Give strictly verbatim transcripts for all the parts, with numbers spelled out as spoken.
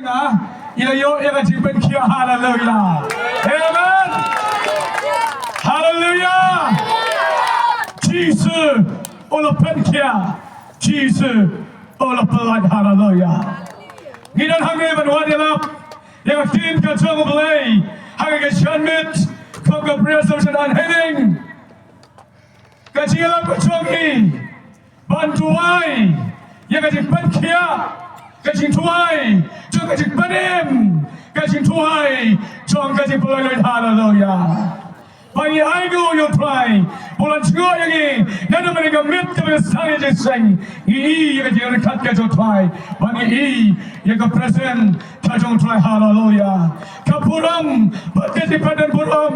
Ïa ïoh ïa ka jingpynkhiah, haleluya. Amen. Haleluya. Jisu u la pynkhiah. Jisu u la pyllait, haleluya. Ngi don hangne ban wad ïalap ïa ka ktien ka jong U Blei ha ka janmiet kum ka Presbyterian Anheining. Ka jingïalap ka jong ngi ban duwai ïa ka jingpynkhiah, ka jingduwai jong ka jingpynim, ka jingduwai jong ka jingpynlait luid, haleluya. Ba ngi ai nguh ïa U Trai ba u la jngoh ïa ngi naduh mynne ka miet kaba ngi sdang ïa ka jingseng. Ngi i ïa ka jingryngkat ka jong U Trai, ba ngi i ïa ka presence ka jong U Trai, haleluya. Ka burom bad ka jingpyndonkam burom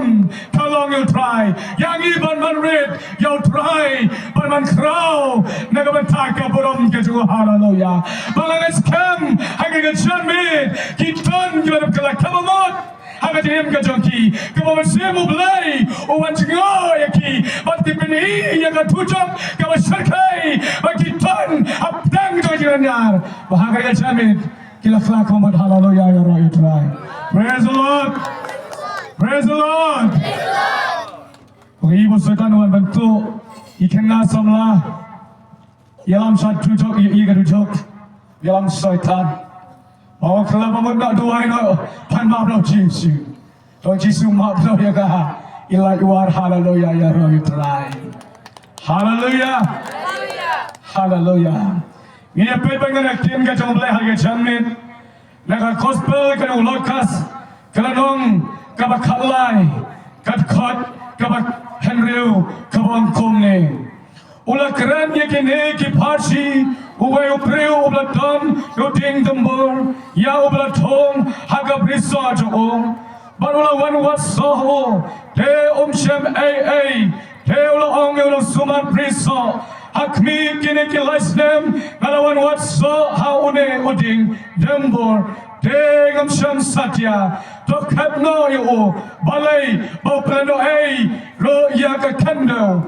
ka long ïa U Trai. Ïa ngi ban man rit ïa U Trai, ban man khraw na ka bynta ka burom ka jong u, haleluya. Ba nga ngeit skhem ha kane ka janmiet ki don kiba dap kylla kaba mut ha ka jingim ka jong ki, kaba mynsiem U Blei u wan jngoh ïa ki bad ki pyni ïa ka dujok kaba shyrkhei ba ki don hapdeng jong ka jingranïar. Ba ha kane ka janmiet ki la kylla kaba mut, haleluya, ïaroh ïa U Trai. Praise the Lord. Praise the Lord. Ngi ba Soitan u wan ban tuh ïa ki khynnah samla. Ïalam sha dujok, ïa ka dujok. Ïalam Soitan. Ba u kylla ba mut, duwai noh, pan map noh Jisu. To Jisu map noh ïa ka. I lait war, haleluya, ïaroh ïa U Trai. Haleluya. Haleluya. Ngin ïa peit bad ngan ïa ktien ka jong U Blei ha ka janmiet na ka gospel ka jong u Lukas, ka lynnong kaba khatlai, ka dkhot kaba hynriew, kaba ong kumne. U la kren ïa kine ki pharshi uwei u briew uba la don ïa u dieng dumbur ïa uba la thung ha ka brisoh jong u. Bad u la wan wad soh ha u, te um shem ei ei. Te u la ong ïa u nongsumar brisoh, ha khmih kine ki lai snem nga la wan wad soh ha une u dieng dumbur, te ngam shem satia. To khet noh ïa u, balei ba u pynlehnohei ruh ïa ka khyndew.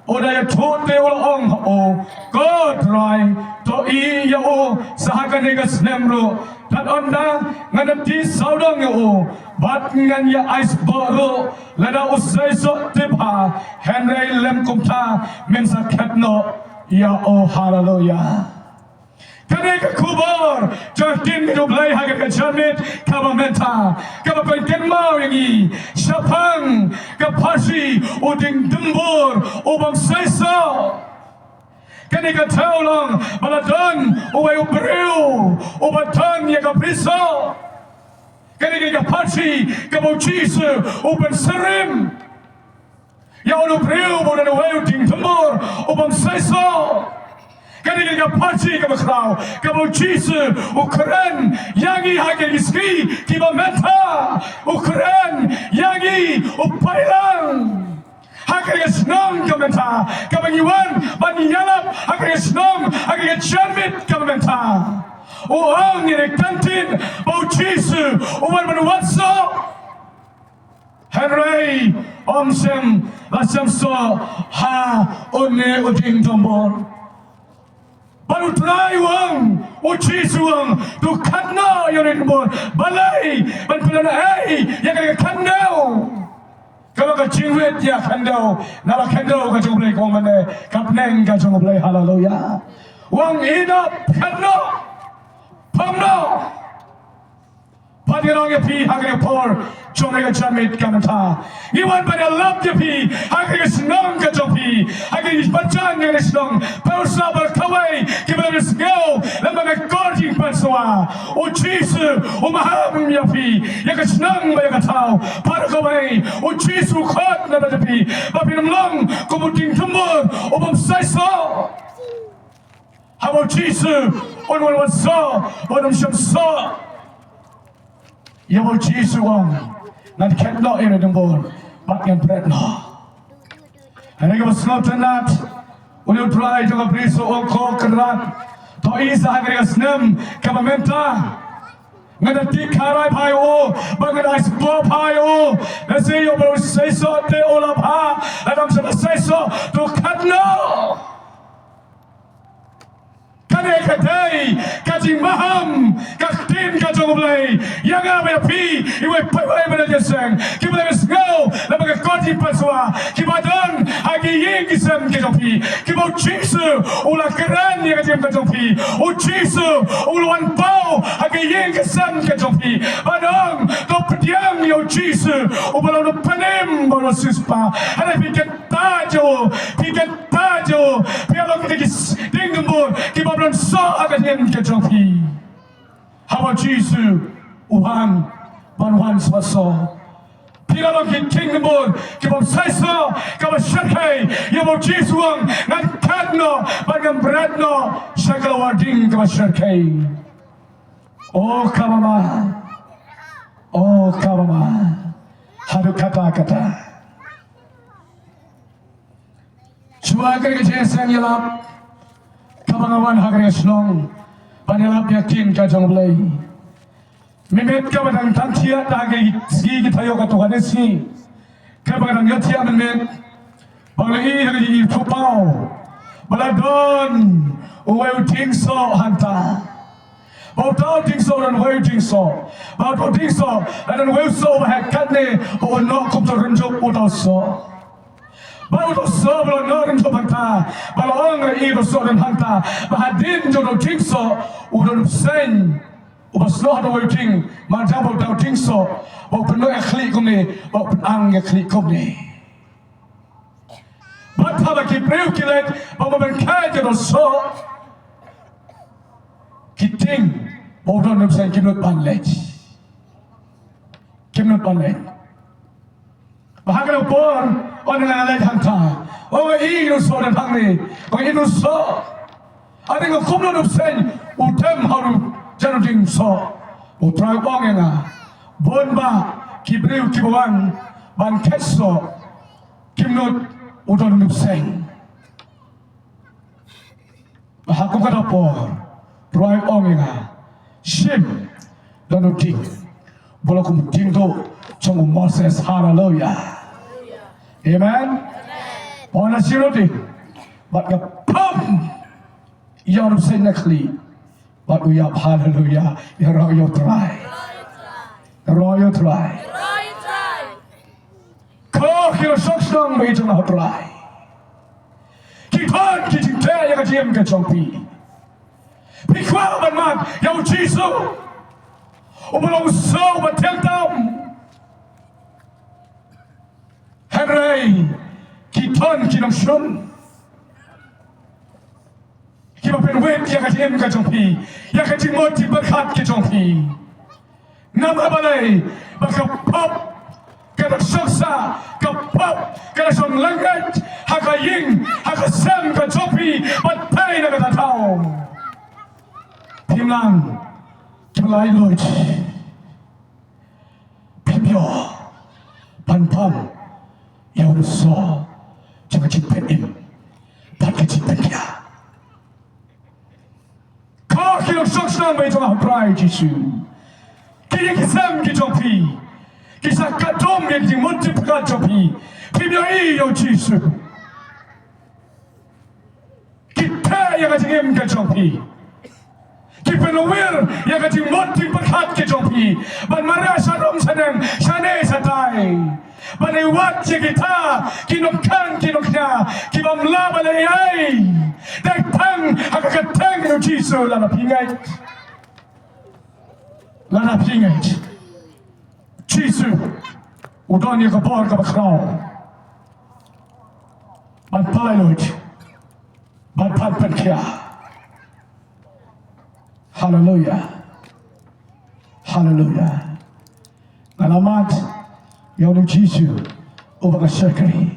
U da ïathuh te u la ong ha u, ko Trai, to ïeh ïa u sa ha kane ka snem ruh. Tad ynda ngan da tih sawdong ïa u bad ngan ïa ai sboh ruh lada u sei soh te bha, hynrei lym kumta, men sa khet noh ïa u. Haleluya. Kane ka khubor jong ka ktien ka jong U Blei ha kane ka janmiet kaba mynta, kaba pynkynmaw ïa ngi shaphang ka pharshi u dieng dumbur u bym sei soh. Kane ka thew long ba la don uwei u briew uba don ïa ka brisoh. Kane ka pharshi kaba u Jisu u pynsyriem ïa une u briew ba u don uwei u dieng dumbur u bym sei soh. Kane ka pharshi kaba khraw kaba u Jisu u kren ïa ngi ha kine ki sngi kiba mynta. U kren ïa ngi, u pailang ha kane ka shnong ka mynta, kaba ngi wan ban ïalap ha kane ka shnong, ha kane ka janmiet ka mynta. U ong ïa ngi, kan tip ba u Jisu u wan ban wad soh, hynrei um shym la shym soh ha une u dieng dumbur. Bad u Trai u ong, u Jisu u ong, to khet noh ïa une u dieng dumbur. Balei? Ban pynlehnohei ïa kane ka khyndew. Kaba ka jingwit ïa khyndew, na la khyndew ka jong U Blei, ka ong mynne ka bneng ka jong U Blei. Haleluya. U ong, ïeh noh, khet noh, pom noh. Bad ngan ong ïa phi ha kane ka por jong ka janmiet ka mynta, ngi wan ban ïalap ïa phi ha kane ka shnong ka jong phi, ha kane ka pyrshang kane ka shnong. Pyrshah ba kawei kiba la sngew lem bad ka kor jingpynshwa. U Jisu u maham ïa phi, ïa ka shnong bad ïa ka thaw. Bad kawei u Jisu u khot na bynta phi ba phin ym long kum u dieng dumbur u bym sei soh. Haba u Jisu un wan wad soh, un ym shym soh. Ïa u Jisu u ong, ngan khet noh ïa une u dieng dumbur bad ngan bret noh. Hynrei kaba sngewtynnat, une u Trai jong ka brisoh u ong, ko Kynrad, to ïeh sa ha kane ka snem kaba mynta. Ngan da tih kharai bha ïa u bad ngan da ai sboh bha ïa u. Lehse ïa u ba u sei soh te u la bha, lada um shym la sei soh, to khet noh. Ka dei ka jingmaham ka ktien ka jong U Blei ïa nga bad ïa phi, iwei pa iwei ba na jingïaseng, kiba la sngew lem bad ka kot jingpynshwa, kiba don ha ki ïing ki sem ki jong phi, kiba U Jisu u la kren ïa ka jingim ka jong phi, U Jisu u la wan paw ha ki ïing ki sem ki jong phi. Ba dang to pdiang ïa U Jisu uba long u nongpynim bad u nongsiewspah. Hynrei phi kyntait ïa u, phi kyntait ïa u, phi ïa long kita ki s-, dieng duh bor kiba bym don soh ha ka jingim ka jong phi. Haba U Jisu u wan ban wan sngewbha soh, phi la long ki dieng duh bor kiba bym sai soh, kaba shyrkhei. Ïa ba U Jisu u ong, ngan khet noh bad ngan bret noh sha ka lawar dieng kaba shyrkhei. O kaba ma, o kaba ma, haduh katta katta. Shuwa kane ka jingïaseng ïalap kaba nga wan ha kane ka shnong ban ïalap ïa ka ktien ka jong U Blei. Mynmiet kaba dang tang thiah ha ki sngi ki taïew katto katne sngi, kaba dang ïathiah mynmiet, ba nga la ïohi ha ka jingïathuhpaw ba la don uwei u dieng soh hangta. Ba uta u dieng soh u don uwei u dieng soh. Ba uta u dieng soh la don uwei u soh uba heh katne, ba u noh kum uta u rynjup uta u soh. Ba uta u soh ba la noh rynjup hangta, ba la ong ïa uta u soh u don hangta ba hadien jong uta u dieng soh u don u bseiñ uba snoh ha uta uwei u dieng, marjan ba uta u dieng soh ba u pynnoh ïa ka khlieh kumne, ba u pynang ïa ka khlieh kumne. Bad haba ki briew ki leit ban wan pynkhet ïa uta u soh, ki tieng ba u don u bseiñ kim nud ban leit. Kim nud ban leit. Ba ha kane ka por, ynda nga leit hangta, ong nga ïohi uta u soh u don hangne, ong nga ïohi uta u soh. Hynrei nga kum nud u bseiñ u dem ha u jan u dieng soh. U Trai u ong ïa nga, bun bah ki briew kiba wan ban khet soh kim nud u don u bseiñ. Ha kum kata ka por, Trai u ong ïa nga, shim, don u dieng ba long kum u dieng duh jong u Moses. Haleluya. Amen. Ba u la shim u dieng bad ka pom ïa u bseiñ na ka khlieh bad u ïap. Haleluya. Ïaroh ïa u Trai. Ïaroh ïa u Trai. Ko ki nongshong shnong ba ïeit jong U Trai, ki don ki jingteh ïa ka jingim ka jong phi. Phi kwah ban mad ïa U Jisu uba long u soh uba thiang tam. Hynrei ki don ki nongshun kiba pynwit ïa ka jingim ka jong phi, ïa ka jingmut jingpyrkhat ka jong phi. Namar balei? Ba ka pop ka dang shong sah, ka pop ka dang shong lyngngait ha ka ïing ha ka sem ka jong phi bad phi na kata ka daw. Phim nang, phim lah lut, phim ïoh ban pom ïa u soh jong ka jingpynim bad ka jingpynkhiah. Ko ki nongshong shnong ba ïeit jong U Trai Jisu, ki ïing ki sem ki jong phi ki sa katdum ïa ki jingmut jingpyrkhat jong phi. Phim ïohi ïa U Jisu. Ki teh ïa ka jingim ka jong phi. Ki pynwir ïa ka jingmut jingpyrkhat ka jong phi ban mareh sharum shaneng, shane shatai, ban ai wat ïa kita ki nongkhan ki nongknia ki bym lah ban leh ei ei. Dei tang ha ka kyrteng U Jisu lada phi ngeit. Lada phi ngeit, Jisu u don ïa ka bor kaba khraw ban pynlait lut, ban pynpynkhiah. Haleluya. Haleluya. Nga la mad ïa U Jisu uba nga shakri.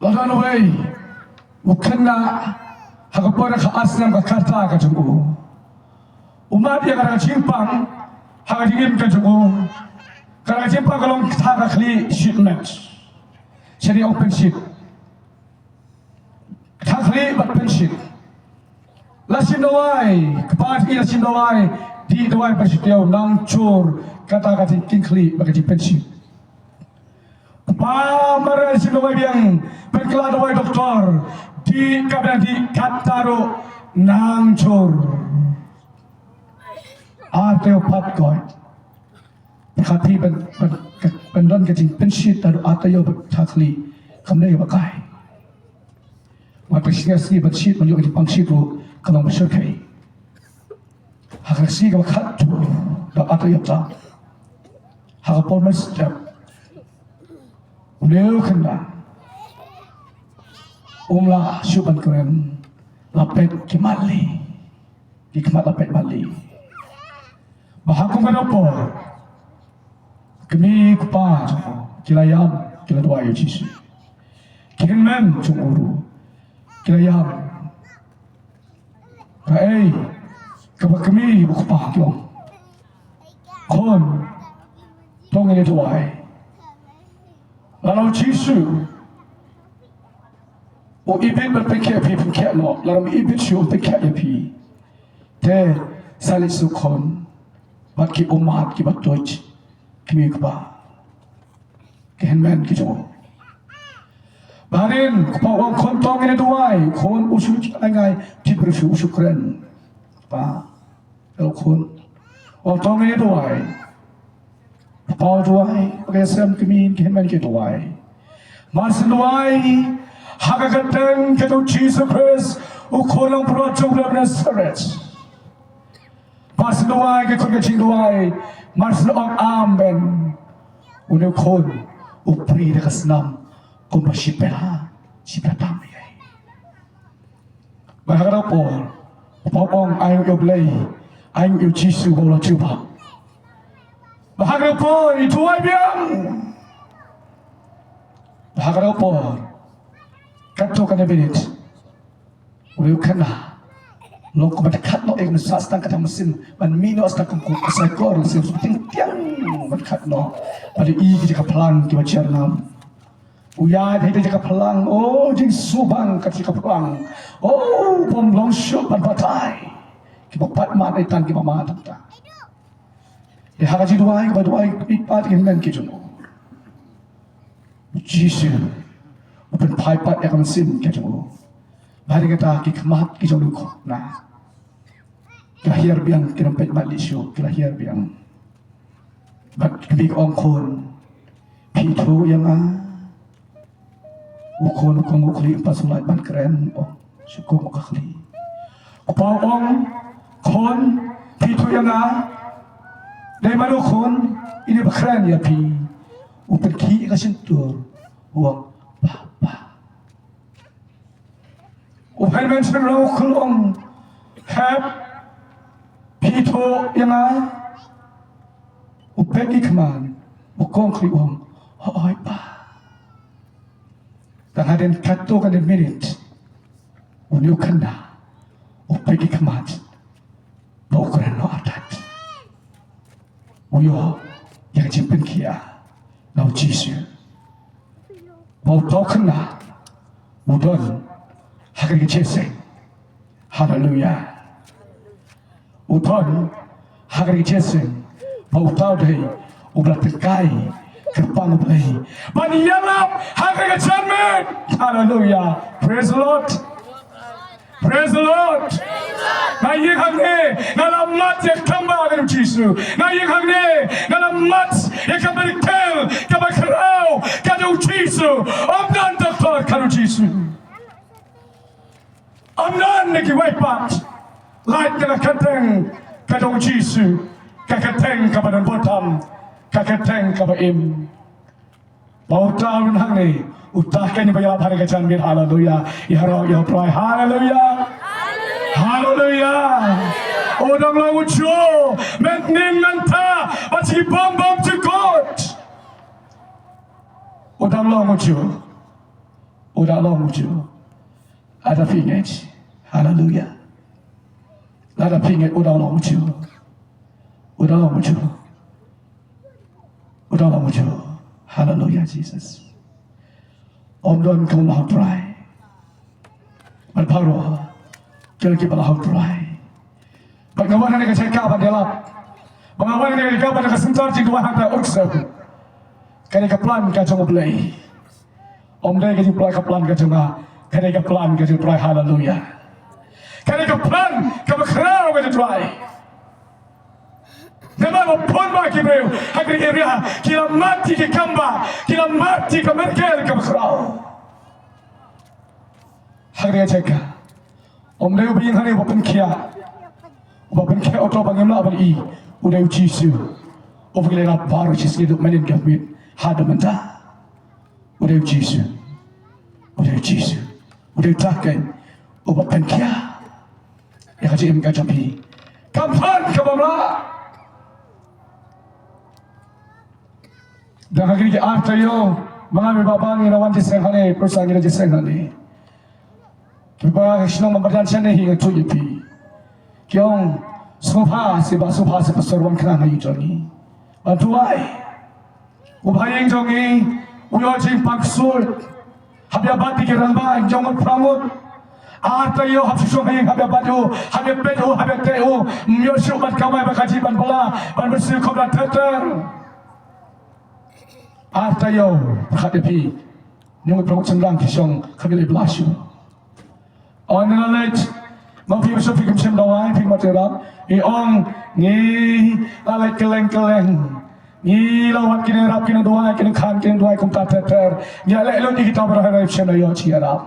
La don uwei u khynnah ha ka por ka ar snem ka kyrta ka jong u. U mad ïa kata ka jingpang ha ka jingim ka jong u. Kata ka jingpang ka long kata ka khlieh shit met. Shane ong pynshit. Kata ka khlieh bad pynshit. La shim dawai, kpa jong i la shim dawai, dih dawai pynshit ïa u, nang jur kata ka jingkhlieh bad ka jingpynshit. U Ba mareh shu dawai biang, pynkylla dawai doktor, dih katba dang dih, kata ruh nang jur. Ar taïew pat koit. Ka phi ban, ban, ban don ka jingpynshit naduh ar taïew bad khatkhlieh, kam dei kaba kai. Wat ka sngi ban shit, ban ïoh ka jingpang shit ruh ka long ba shyrkhei. Ha ka sngi kaba khatduh, dap ar taïew tam, ha ka por mynstep, une u khynnah um lah shuh ban kren, la peit ki matli, ki khmat la peit matli. Ba ha kum kata ka por, kmie kpa jong u ki la ïam, ki la duwai ïa u Jisu. Ki hynmen jong u ruh ki la ïam. Kaei kaba kmie bad kpa ki ong? Khun, to ngin ïa duwai. Lada u Jisu u ibit ban pynkhiah ïa phi, pynkhiah noh. Lada um ibit shuh, um pynkhiah ïa phi. Te sa leit suk khun bad ki ummat kiba tuid, kmie kpa, ki hynmen ki jong u. Ba hadien kpa u ong, khun, to ngin ïa duwai. Khun u shu ai ngai, tip ruh shu, u shu kren. Kpa, el khun, ong, to ngin ïa duwai. Kpa u duwai, ba ka ïasem kmie, ki hynmen ki duwai. Mar shu duwai, ha ka kyrteng ka jong u Jisu Khrist, u khun nongpynroi jong u Blei Nasaret. Mar shu duwai, ka khun ka jingduwai, mar shu ong amen, une u khun u prie da ka snam kumba shipela, shipela tam ïa. Ba ha kata ka por, u kpa u ong, ai nguh ïa u Blei, ai nguh ïa u Jisu ba u la jubab. Ba ha kata ka por i duwai biang. Ba ha kata ka por, katto katne minit, une u khynnah long kumba dkhot noh ïa ka mynsiem, sa tang kata ka mynsiem ban mih noh, sa tang kum ka saikor, sa tieng tieng ban dkhot noh. Ban ïohi ki jaka phlang kiba jyrngam. U ïaid ha ki jaka phlang, o, jingsngewbang ka jaka phlang. O, bym long shuh ban batai. Kiba pat mad, eh, tang kiba mad tang. Te ha ka jingduwai kaba duwai, i pat ki hynmen ki jong u, u Jisu u pynphai pat ïa ka mynsiem ka jong u. Bad ïa kata ki khmat ki jong u, na, ki la hiar biang, kim peit matli shuh, ki la hiar biang. Bad kmie ka ong, khun, phi ithuh ïa nga? U khun u kohnguh khlieh, um pat sngewlait ban kren, u ong, shu kohnguh khlieh. U kpa u ong, khun, phi ithuh ïa nga? Dei mano khun, ine ba kren ïa phi? U pynkhih ïa ka shyntur, u ong, Papa. U hynmen shynrang u khlong, hep, phi ithuh ïa nga? U peit ki khmat, u kohnguh khlieh, u ong, hooid pa. Tang hadien katto katne minit, une u khynnah u peit ki khmat, ba u kren noh artat. U ïoh ïa ka jingpynkhiah na u Jisu. Ba uta u khynnah u don ha kane ka jingïaseng. Haleluya. U don ha kane ka jingïaseng ba uta u dei uba la tyngkai kyrpang U Blei ban ïalap ha kane ka janmiet. Haleluya. Praise the Lord. Praise the Lord. Nga ïeng hangne, nga la mad ïa ka tamba ka jong U Jisu. Nga ïeng hangne, nga la mad ïa ka miracle kaba khraw ka jong U Jisu. Ym don doktor, ka jong U Jisu. Ym don na kiwei pat. Lait na ka kyrteng ka jong U Jisu, ka kyrteng kaba don bun tam, ka kyrteng kaba im. Ba uta u don hangne, uta kein uba ïalap ha kane ka janmiet. Haleluya. Ïaroh ïa U Trai. Haleluya. Haleluya. U dang long uju mynhynnin mynta bad shibun bymjukut. U dang long uju. U dang long uju. Lada phi ngeit. Haleluya. Lada phi ngeit, u dang long uju. U dang long uju. U dang long uju. Haleluya, Jesus. Ym don kumno ha U Trai. Bad baroh ki la, kiba la ha U Trai. Bad nga wan hangne ka jaka ban ïalap. Bad nga wan hangne ka jaka ban, ka center jingduwai hangta Urksem. Ka dei ka plan ka jong U Blei. Ym dei ka jingplan, ka plan ka jong nga. Ka dei ka plan ka jong U Trai. Haleluya. Ka dei ka plan kaba khraw ka jong U Trai. Namar ba bun bah ki briew ha kane ka area ki la mad ïa ki kam bah, ki la mad ïa ka miracle kaba khraw. Ha kane ka jaka ym dei uba ïeng hangne uba pynkhiah, uba pynkhiah uto uba ngim lah ban i, u dei U Jisu. Uba ki la ïarap baroh shi sngi haduh mynnin ka miet haduh mynta. U dei U Jisu. U dei U Jisu. U dei uta keiñ uba pynkhiah ïa ka jingim ka jong phi. Kam pan ka bym lah. Dang ha kine ki ar taïew ma nga, me ba ba ngi la wan jingïaseng hangne, pyrsa ngi la jingïaseng hangne. Ki ba shnong Bambajan shen ne hi nga tuid ïa phi. Ki ong sngewbha se, ba sngewbha se pastor wan khnang ha ïing jong ngi ban duwai. U bha ïing jong ngi u ïoh jingpang ksuid. Hap ïa bat ïa ki rangbah jong ngut phra ngut. Ar taïew hap shu shong ha ïing, hap ïa bat ïa u, hap ïa peit ïa u, hap ïa teh ïa u. Ym ïoh shuh ban kamai, ban kajih, ban bylla, ban mynsiem khop da ter ter. Ar taïew pyrkhat ïa phi. Ngut phra ngut shynrang ki shong, ka bym leh bylla shuh. Ong nga leit, ma phi ba shu phi kim shym dawai, phi mat ïarap. I ong ngi la leit kylleng kylleng. Ngi la wad ki nongrap, ki nongdawai, ki nongkhan, ki nongdawai kumta ter ter. Ngi la leh lut ïa kita baroh, hynrei phim shym la ïoh jingïarap.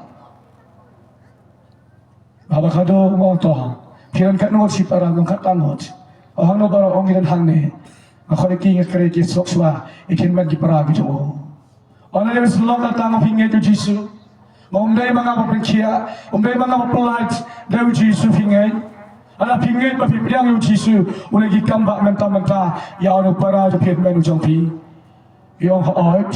Haba khadduh nga ong to, phi don katno ngut shipara? Nga ong katto ngut. Ong hangno baroh? Ong ngi don hangne. Nga khot ïa ki, nga kren ïa ki, suk shuwa ïa ki hynmen ki para ki jong u. Ong lei, shu long kata, nga phi ngeit ïa U Jisu. Nga ym dei ma nga ba pynkhiah, ym dei ma nga ba pyllait, dei U Jisu phi ngeit. Lada phi ngeit ba phi pdiang ïa U Jisu, u leh ki kam bah mynta mynta ïa une u para jong phi, hynmen u jong phi. I ong hooid.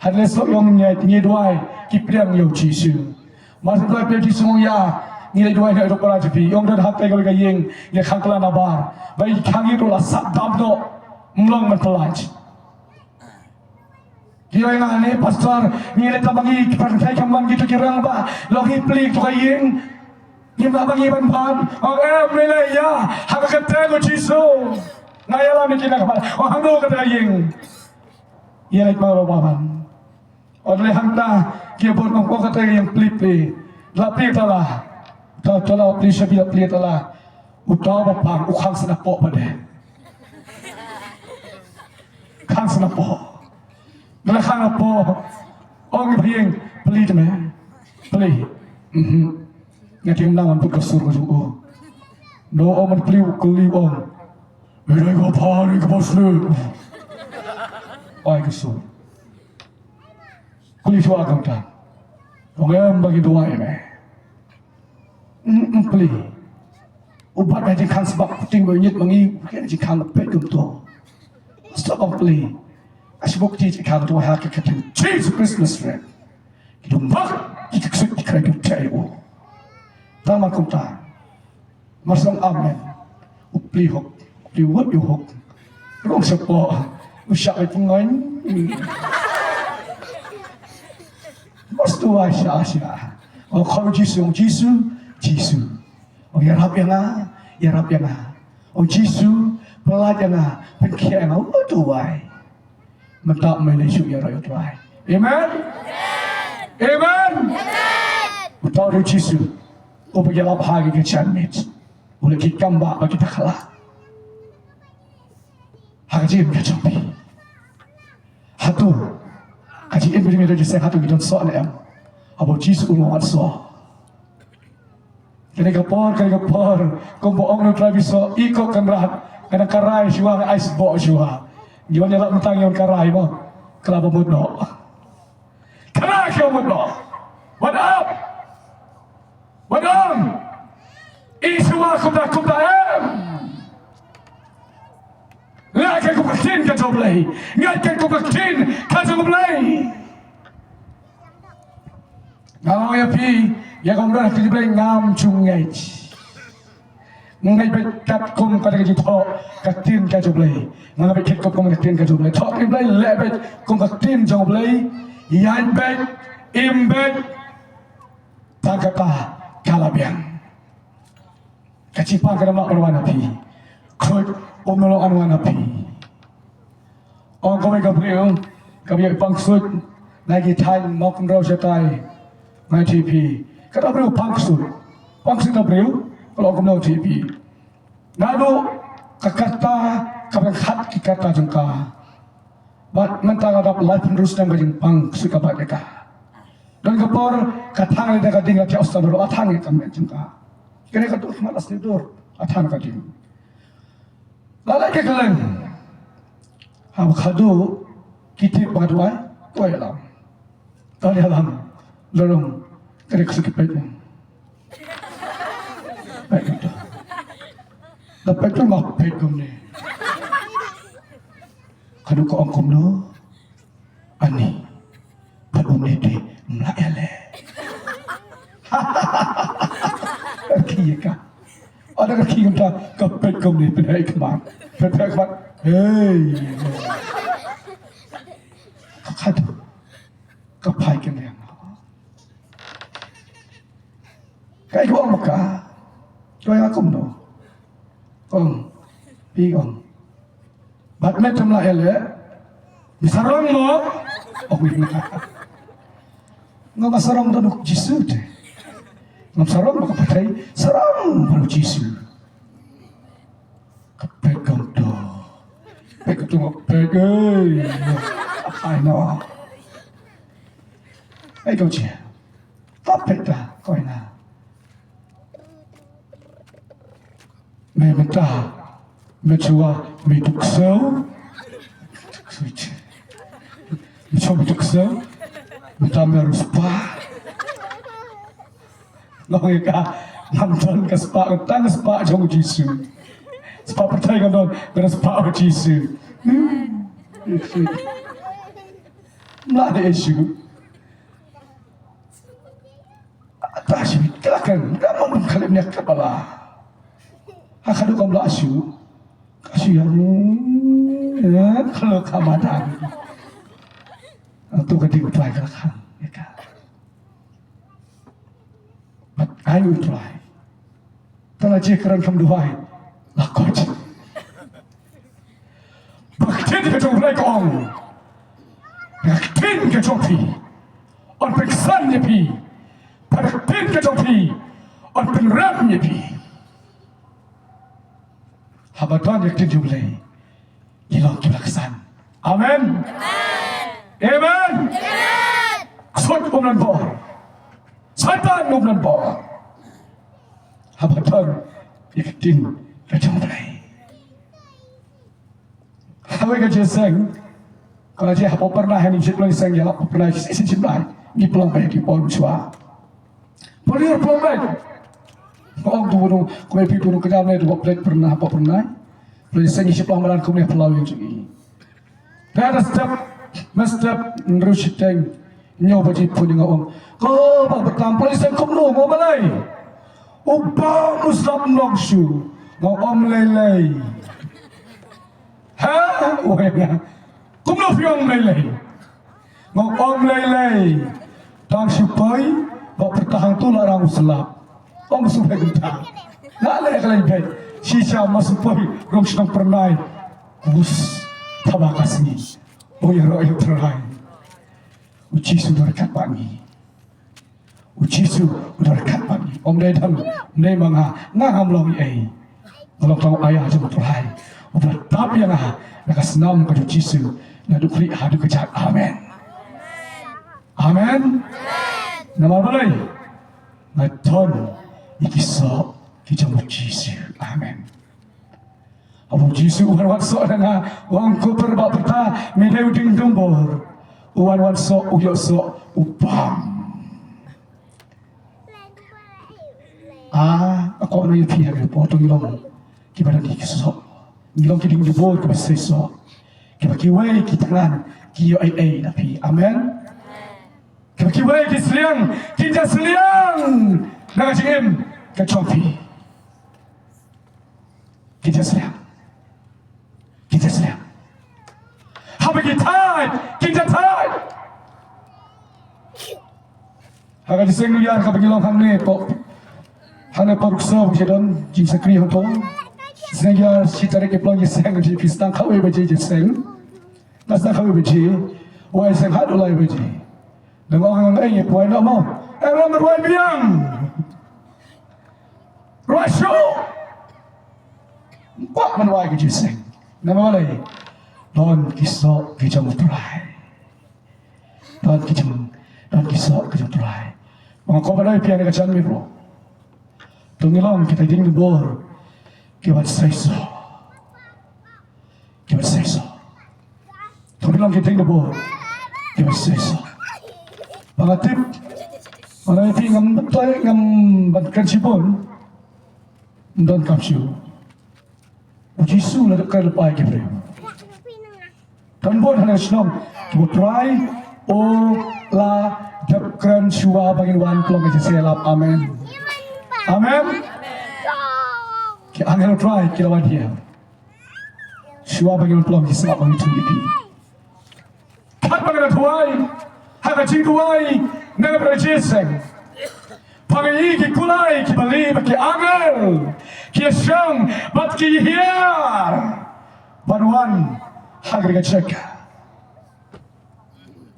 Hangne suk, i ong ngeit, ngi duwai, ki pdiang ïa U Jisu. Mar shu duwai pdiang ïa U Jisu, i ong ïa, ngi leit duwai na u para jong phi. I ong don hangtei kawei ka ïing, ngi khang kylla nabar. Ba i khang ïa u la sah dam noh, ym long ban pyllait. Ki ong ïa nga ne pastor, ngi leit tang ma ngi ki pyrthei, kam man kito ki rangbah, long hi pli kito ka ïing. Ngim lah ma ngi ban pan. Ong em, lei lei ïa, ha ka kyrteng U Jisu. Nga ïalam ïa ki na ka pan. Ong hangno kata ka ïing? Ïa leit ma ba ban. Ong lei hangta, ki bun ong ko kata ka ïing pli pli. La pli tala. Ta tala pli shabi la pli tala. Uta ba pang u khang sna poh ba de. Khang sna poh. Nga la khang na poh. Ong ïa phi ïing pli te me. Pli. Mhm. Nga tieng nang wan put ka sur ka jong u. No ong man pli u kylli ong. Ïa dei ka pha ri ka bos le. Ai ka sur. Kylli shuwa kumta. Ong em ba ki duwai me. Mm, mm, pli. U bat na jingkhang sbak puting ba u ñiet ma ngi, u kren jingkhang peit kumto. Stop ong pli. Ka sbuk ti jingkhang to ha ka kyrteng Jisu Khrist Nasaret. Ki dum bak, ki ksuid ki krai ki u trai u. Tang ma kumta. Mar song amen. U pli hok, u pli wut u hok. Rung shapoh. U shah ai pyngain. Mar stu ai shah shah. Ong khot Jisu, ong Jisu, Jisu. Ong ïarap ïa nga, ïarap ïa nga. Ong Jisu, pyllait ïa nga, pynkhiah ïa nga. U duwai. Mynta ym lei shuh ïaroh ïa U Trai. Amen. Amen. Uta u dei U Jisu uba ïalap ha ki ka janmiet. U leh ki kam ba, ba kita kala. Ha ka jingim ka jong phi. Hato ka jingim ka jong phi, jingim hato ngi don soh ne em? Haba U Jisu u la wan soh. Kane ka por, kane ka por, kumba ong u Trai, phi soh, i ko Kynrad, kane ka rai shuwa, ai sboh shuwa. Ngi wan ïalap mynta, ngi wan ka rai mo. Ka la ba mut noh. Ka la ka mut noh. What up? What up? I shuwa kumta kumta em. Leh ka kum ka ktien ka jong U Blei. Ngeit ka kum ka ktien ka jong U Blei. Nga ong ïa phi, ïa ka umrah ka jong U Blei ngam ju ngeit. Ngeit beit katkum kata ka jingthoh ka ktien ka jong U Blei. Nga ngeit beit katkum ka ktien ka jong U Blei. Thoh ka ktien U Blei, leh beit kum ka ktien jong U Blei. Ïaid beit, im beit. Tang kata ka la biang. Ka jingpang ka dang lah ban wan ha phi. Khuid um lah ban wan ha phi. Ong kawei ka briew, Ka ïa pang ksuid na ki thaiñ Mawkynrew shatai. Nga ong ïa phi, kata briew pang ksuid, pang ksuid ka briew, ka long kumno ïa phi? Naduh ka karta kaba khat ki karta jong ka. Bad mynta ka dap laiphew hynriew snem ka jingpang ksuid kaba ïa ka. Don ka por ka thang lada ka ding la thiah snem ruh a thang ïa ka met jong ka. Kane ka dur khmat la snem dur a thang ka ding. La leit ka kylleng. Haba khadduh ki tip ba ka duwai, duwai ïalam. Duwai ïalam. La rung, ka dei ka shu ki peit. Peit kumta. Da peit kumta, peit kumne. Khadduh ka ong kumno? Ani. Pat um ne te mla ïaleh. Ka khie ka. Ada ka khie kumta, ka peit kumne, pynheh khmat. Pynheh khmat. Hei. Ka khadduh. Ka phai kynriang. Ka ïa ong ma ka. Ka ïa kumno? Ong. Phi ong. Bad met te mla ïaleh. Ngi sarong mo? Ong ïa nga. Nga ma sarong da u Jisu te. Ngam sarong ba ka pyrthei, sarong ba u Jisu. Ka peit kumta. Peit kumta, peit, ei. Ai no. Ei, ko jia. Ta peit ta, ko ina. Me mynta, me shuwa, me duk ksew. Me shuwa, me duk ksew. Mynta me ruh spah. Nga ong ïa ka, ngam don ka spah, tang ka spah jong u Jisu. Spah pyrthei ngam don, ka spah u Jisu. Hmm. Mla dei issue. Ta shi ka la kan, ka mon ka lem nek ka bala. Ha khadduh kam la shu. Ka shu ïa ni. Ya, ka la ka madan. Atu ka ding u Trai ka la kan. Ïa ka. Bad ai u Trai. Tang la jia kren kham duwai. La kot. Ba ka ktien ka jong u Blei ka ong. Ba ka ktien ka jong phi. Yn pynksan ïa phi. Ba ka ktien ka jong phi. Yn pynrem ïa phi. Haba don ïa ka ktien jong u Blei. Ngi long kiba la ksan. Amen. Amen. Ksuid um nang bor. Satan um nang bor. Haba don ïa ka ktien ka jong u Blei. Haba ka jingïaseng. Ka la jia hapoh Pyrnai, ha ngi shit long seng ïa la hapoh Pyrnai, shi shi shi Pyrnai. Ngi pynlong beit ki por shuwa. Pynlong pynlong beit. Ka ong tu buno, kumne phi buno ka jam ne tu ba pynlong Pyrnai, hapoh Pyrnai. Pynlong seng ngi shit long madan kumne pynlong ïa ngi. Ka da step, ma step, nru shiteng. Ñiew baje pun nga ong. Ko ba bertam polisi kumno mo balei. U bam u slap nong shu. Nga ong lei lei. Ha? Wei nga. Kumno phi ong lei lei. Nga ong lei lei. Tang shu poi. Ba bertahang tu la rang u slap. Ong shu poi kumta. Nga lei ka lei poi. Shisha ma shu poi. Rong shnong Pyrnai. Bus. Taba ka sngi. Oi ro oi Pyrnai. U Jisu u don ryngkat bad ngi. U Jisu u don ryngkat bad ngi. Ym dei don, ym dei ma nga, nga ngam long ei. Nga long tang u aya jong u Trai. Uba la tap ïa nga na ka snam ka jong u Jisu, naduh khlieh haduh kjat. Amen. Amen. Namar balei? Nga don ïa ki soh ki jong u Jisu. Amen. Haba u Jisu u wan wad soh na nga, u ong ko pyrba pyrta, me dei u dieng dumbur. U wan wad soh, u ïoh soh, u bam. Ah, nga kwah ban ong ïa phi ha kane ka por, to ngi long kiba don ki soh. Ngi long ki dieng dumbur kiba sei soh. Kiba kiwei ki thngan ki ïoh ei ei na phi. Amen. Kiba kiwei ki sliang, kin ïa sliang na ka jingim ka jong phi. Kin ïa sliang. Kin ïa sliang. Haba ki thait, kin ïa thait. Ha ka jingïaseng New Year kaba ngi long hangne pop. Hangne pop ruksa ba ki don jingshakri hangto. Jingïaseng New Year shi tarik ki pynlong jingïaseng, jingïaseng phi sdang kawei baje jingïaseng. Nga sdang kawei baje. Wai seng haduh lai baje. Dang ong ngan ai ngi poi noh mo. Eh, ram rwai biang. Rwai shuh. Kwah ban wai ka jingïaseng. Namar balei? Don ki soh ki jong u Trai. Don ki jong, don ki soh ki jong u Trai. Ba nga kwah ban ai phi ha kane ka janmiet ruh. To ngin long kita ki dieng ki bor kiban seisoh. Kiban seisoh. To ngin long kita ki dieng ki bor kiban seisoh. Ba nga tip, ba nga tip ngam, ngam ban kren shibun. Ym donkam shuh. U Jisu u la dep kren lypa ïa ki briew. Don bun ha la ka shnong kiba U Trai u la dep kren shuwa ba ngin wan pynlong ka jingïasyllok. Amen. Amen. Ki angel U Trai ki la wan hiar shuwa ba ngin wan pynlong ka jingïasyllok, ba ngin ïathuh ïa phi. Katba nga la duwai ha ka jingduwai na ka bynta ka jingïaseng, phi ïohi ki kulai kiba lieh bad ki angel ki ïashong bad ki ïahiar ban wan ha kane ka jaka.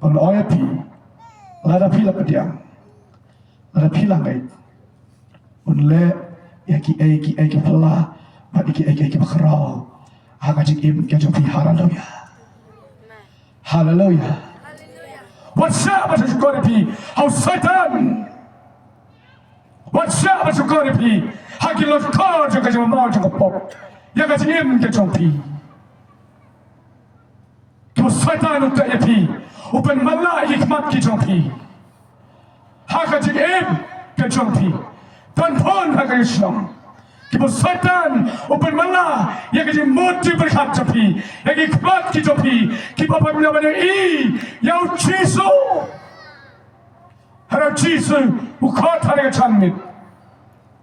Ba nga ong ïa phi, lada phi la pdiang, lada phi la ngeit, un leh ïa kiei kiei kiba phylla bad ïa kiei kiei kiba khraw ha ka jingim ka jong phi. Haleluya. Haleluya. Wat shah ban shukor ïa phi ha u Soitan. Wat shah ban shukor ïa phi ha ki lyngkor jong ka jingmamaw jong ka pop ïa ka jingim ka jong phi. Kiba u Soitan u teh ïa phi, u pynmatlah ïa ki khmat ki jong phi ha ka jingim ka jong phi. Don bun ha ka shnong kiba u Soitan u pynmatlah ïa ka jingmut jingpyrkhat jong phi, ïa ki khmat ki jong phi kiba pynmatlah ban ïohi ïa u Jisu. Hynrei u Jisu u khot ha kane ka janmiet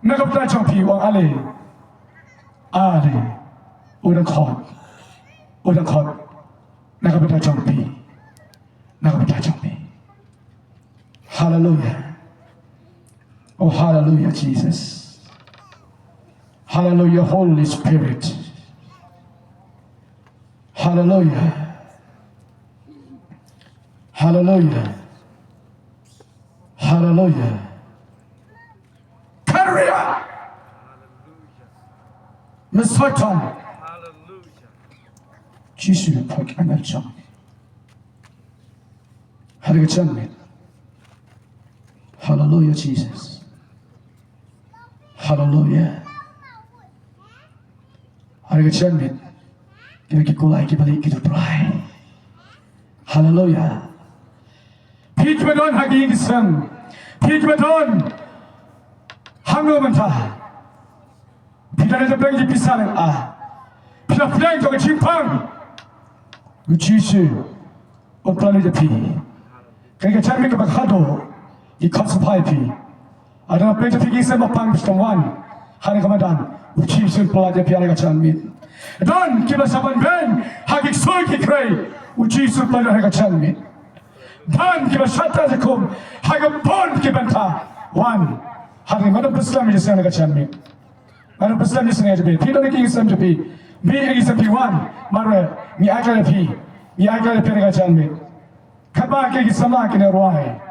na ka bynta jong phi, u ong ale. Ale. U dang khot. U dang khot na ka bynta jong phi. Na ka bynta jong phi. Haleluya. Oh, haleluya, Jesus. Haleluya, Holy Spirit. Haleluya. Haleluya. Haleluya. Karia. Mesoitom. Jisu, phak angal jong. Haleluya. Haleluya, Jesus. Haleluya. Haleluya. Ki, ki kulai kiba lieh ki jong U Trai. Haleluya. Phi kiba don ha ki ïing ki sem, phi kiba don hangno mynta, phi la leit pynïaid jingpisa lem, ah, phi la pynïaid jong ka jingpang. U Jisu un pyllait ïa phi. Kane ka janmiet kaba khadduh ngi khot sngewbha ïa phi. Lada phi, phi ki sem ba pang, phi sdang wan ha kane ka madan, u Jisu un pyllait ïa phi ha kane ka janmiet. Don kiba shah ban beiñ ha ki ksuid ki khrei, u Jisu un pyllait ha kane ka janmiet. Don kiba shah tah jingkhum ha ka bun ki bynta, wan ha kane ka madan, pynslem ïa ka janmiet. Nga don pynslem ïa ka sngi jong phi. Phi don ha ki ïing ki sem jong phi. Phi ha ki ïing ki sem phi wan. Marwei ngi ai kylliang ïa phi. Ngi ai kylliang ïa phi ha kane ka janmiet. Katba ki, ki samla ki nang rwai,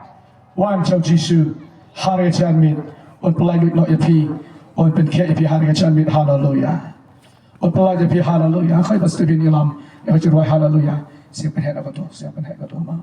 wan sha u Jisu ha kane ka janmiet. Un pyllait lut noh ïa phi. Un pynkhiah ïa phi ha kane ka janmiet. Haleluya. Un pyllait ïa phi. Haleluya. Khoi ba Stephen ïalam ïa ka jingrwai haleluya. Sngewbha pynheh noh kato, sngewbha pynheh noh kato, ma.